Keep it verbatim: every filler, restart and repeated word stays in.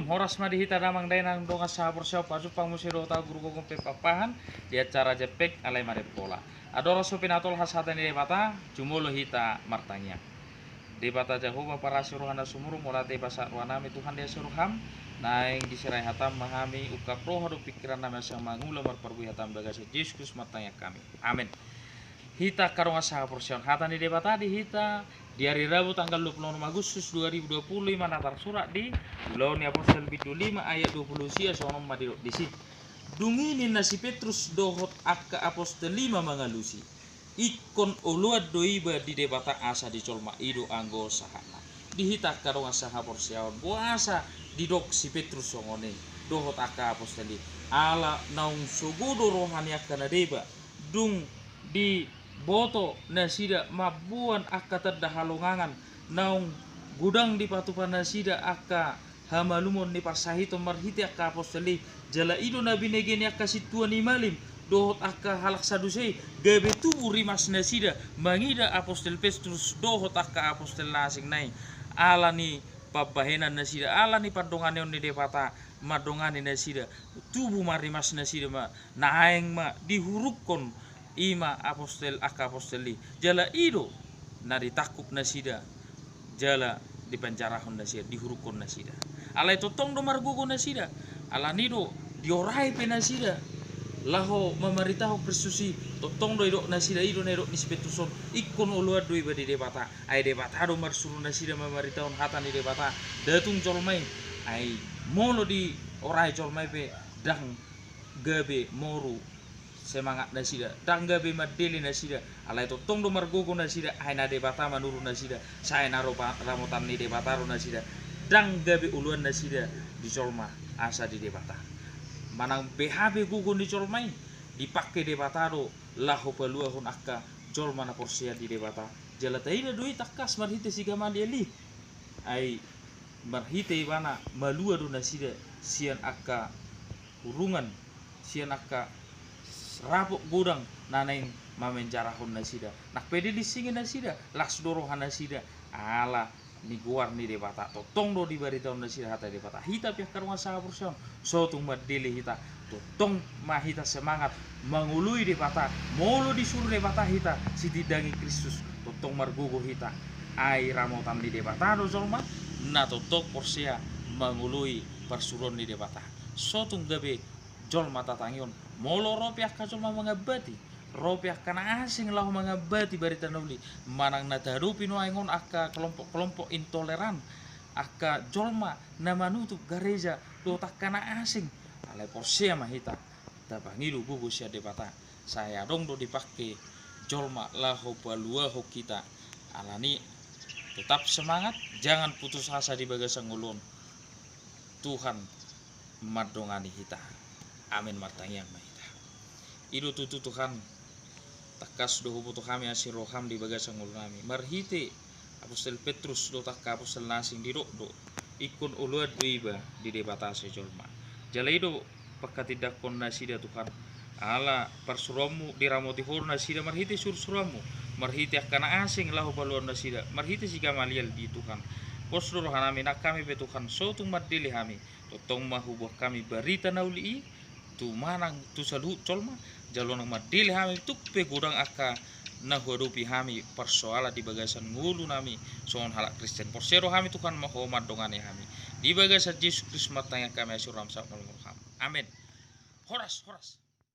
Horas ma di hita damang dainang dongan sahaporseaon, pajumpang muse dohot au Guru Gogom Pempampahan di acara Jempek Alai Marempola. Andorang so pinatolhas hata ni Debata, jumolo hita martangiang. Debata Jahowa parasi roha na sumurung, mauliate ma sahat rohanami Tuhan di asi roham, naeng diserai hatam ma hami, ungkap roha dohot pingkirannami asa mangula marparbue hatam, di bagasan Jesus Kristus martangiang hami. Amen. Hita angka dongan sahaporseaon, hata ni Debata di hita di ari Rabu tanggal dua puluh enam Agustus dua ribu dua puluh lima na tarsurat di Ulaon ni Apostel bindu lima ayat dua puluh sia, songon on ma didok disi. Dung i ninna si Petrus dohot angka apostel i ma mangalusi: Ingkon oloan do iba di Debata asa dijolma, i do anggo sahatna. Di hita angka dongan sahaporseaon, boasa didok si Petrus songon i dohot angka apostel i? Ala naung sogo do roha ni angka na deba, dung diboto nasida mamboan angka tanda halongangan, naung godang dipatupa nasida angka hamalumon ni parsahiton marhite angka apostel i. Jala i do na binege ni angka sintua ni malim dohot angka halak Sadusei, gabe tubu rimas nasida mangida apostel Petrus dohot angka apostel na asing nai. Ala ni pambahenan nasida, ala ni pandonganion ni Debata mandongani nasida, tubu ma rimas nasida ma, naeng ma dihurungkon i ma apostel, angka apostel i. Jala i do na ditangkup nasida, jala dipanjarahon nasida, dihurungkon nasida. Alai tongtong do margogo nasida, ala ni do diorai pe nasida laho mamaritahon Kristus i. Tongtong do didok nasida, i do na didok ni si Petrus on: Ingkon oloan do iba di Debata. Ai Debata do marsuru nasida mamaritahon hata ni Debata, nda tung jolma i. Ai molo diorai jolma i pe, ndang gabe moru semangat nasida, ndang gabe mandele nasida. Alai tongtong do margogo nasida, ai na Debata manuru nasida, sai na ropa-, ramotan ni Debata do nasida, ndang gabe oloan nasida di jolma asa di Debata. Manang beha pe gogo ni jolma i, dipangke Debata do laho paluahon angka jolma na porsea di Debata. Jala taida do i tangkas marhite si Gamaliel i. Ai marhite ibana malua do nasida sian angka hurungan, sian angka rapot godang na naeng mamenjarahon nasida. Nang pe dilinsingi nasida, las do roha nasida ala ni goar ni Debata. Tongtong do dibaritahon nasida hata ni Debata. Hita pe angka dongan sahaporseaon, so tung mandele hita, tongtong ma hita semangat mangoloi Debata. Molo disuru Debata hita sitindangi Kristus, tongtong margogo hita. Ai ramotan ni Debata do jolma na tongtong porsea mangoloi parsuruon ni Debata. So tung gabe jolma tatangion. Molo ro pe angka jolma mangambati, ro pe angka na asing laho mangambati barita na uli, manang na tahadopi nuaeng on angka kelompok-kelompok intoleran, angka jolma na manutup gareja dohot angka na asing, alai porsea ma hita, tapangido gogo sian Debata, sai adong do dipangke jolma laho paluahon hita. Alani, tetap semangat, jangan putus asa di bagasan ngolu on. Tuhan mandongani hita. Amen. Martangiang ma hita. I do tutu Tuhan, tangkas do huboto hami asi roham di bagasan ngolunami. Marhite apostel Petrus dohot angka apostel na asing didok do, ingkon oloan do iba di Debata asa dijolma. Jala i do pangkatindangkon nasida Tuhan. Ala parsuruonmu diramoti Ho do nasida marhite surusuruonmu, marhite angka na asing laho paluahon nasida, marhite si Gamaliel i Tuhan. Pos do rohanami, nang hami pe Tuhan, so tung mandele hami, tongtong ma huboan hami barita na uli i tu manang tu saluhut jolma, jala unang mandele hami tung pe godang angka na huadopi hami parsoalan di bagasan ngolunami songon halak Kristen. Porsea do hami Tuhan ma Ho mandongani hami. Di bagasan Jesus Kristus martangiang hami, asi roham sahat ma roham. Amen. Horas, horas.